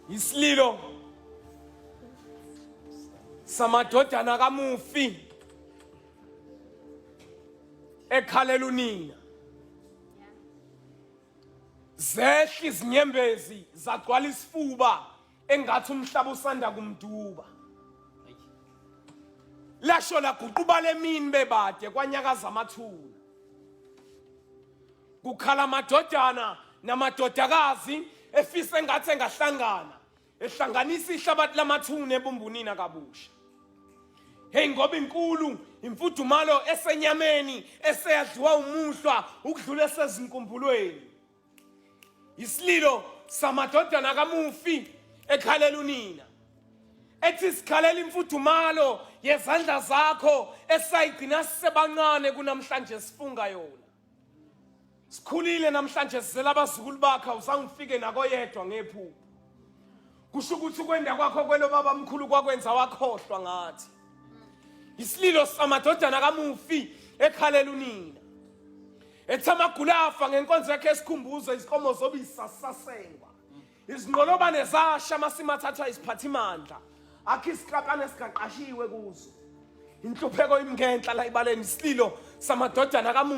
Isililo samadodana kamufi ekhalela unina. Zehla izinyembezi zagcwala isifuba engathi umhlaba usanda kumduba. Lasho laguqubala emini bebade kwanyakaza amathuna. Kukhala amadodana namadodakazi efisa engathi engahlangana ehlanganisa ihlabathi lamathuna ebumbunina kabusha. Hey ngoba inkulu imfudumalo esenyameni eseyadliwa umuhlwa ukudlula esezinkumbulweni. Isililo samadodana kamufi ekhalela unina. Ethi sikhalela imfudumalo yezandla zakho esayigcina sisebancane kunamhlanje sifunga yona. Sikhulile namhlanje sizela abazukulu bakho awuzange ufike nakoyedwa ngephupho. Kusho ukuthi ukwenda kwakho kwelo baba mkhulu kwakwenza wakhohlwa ngathi. Isililo samadodana kamufi ekhalela unina. Ethi amagulafa ngenkonzo yakhe esikhumbuzo izinkomo zobisi sasasengwa. Izinqolobane zasha amasimu athathwa iziphathimandla. Akho isiklapana esingaqashiwe kuzo. Inhlupheko imngenhla la ibaleni isililo samadodana kamufi.